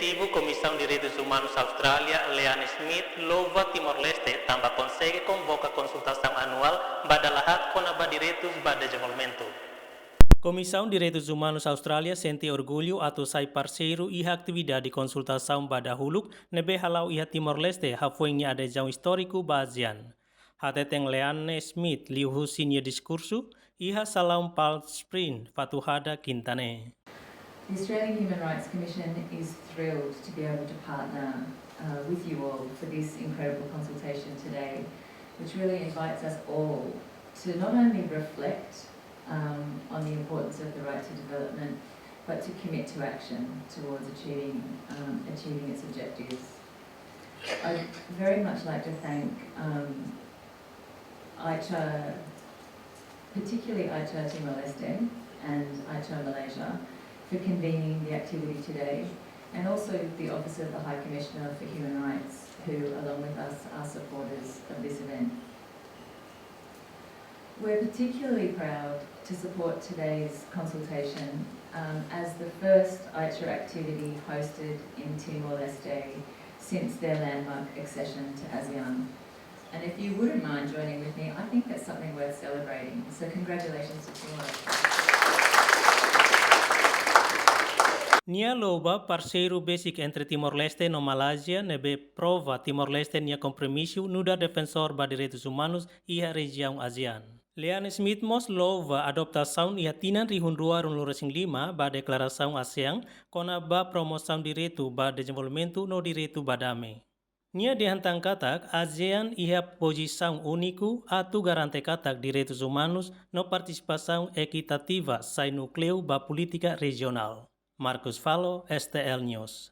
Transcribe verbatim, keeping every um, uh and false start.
Exekutivu Komisaun Direitus Umanus Austrália, Leanne Schmidt, louva Timor-Leste tanba konsege konvoka konsultasaun anuál ba dala haat kona-ba direitus ba dezenvolvimentu. Komisaun Direitus Umanus Austrália sente orgullu atu sai parseiru iha atividade konsultasaun ba dahuluk ne'ebé hala'o iha Timor-Leste hafoin nia adezaun istóriku ba ASEAN. Hateten Leanne Schmidt liuhusi nia diskursu iha salaun Palm Springs, Fatuhada, Kinta ne'e. The Australian Human Rights Commission is thrilled to be able to partner, uh, with you all for this incredible consultation today, which really invites us all to not only reflect, um, on the importance of the right to development, but to commit to action towards achieving, um, achieving its objectives. I'd very much like to thank, um, AICHR, particularly AICHR Timor-Leste and AICHR Malaysia, for convening the activity today, and also the Office of the High Commissioner for Human Rights, who, along with us, are supporters of this event. We're particularly proud to support today's consultation, um, as the first AICHR activity hosted in Timor-Leste since their landmark accession to ASEAN. And if you wouldn't mind joining with me, I think that's something worth celebrating. So congratulations to Timor-Leste. Nia louva parseiru besik entre Timor-Leste no Malázia ne'ebé prova Timor-Leste nia kompromisu nu'udar defensór ba direitus umanus iha rejiaun ASEAN. Leanne Schmidt mós louva adotasaun iha tinan rihun rua ruanulu-resin-lima ba deklarasaun ASEAN kona-ba promosaun direitu ba dezenvolvimentu no direitu ba dame. Nia dehan tan katak ASEAN iha pozisaun úniku atu garante katak direitus umanus no partisipasaun ekitativa sai núkleu ba polítika rejionál. Marcos Falo, S T L News.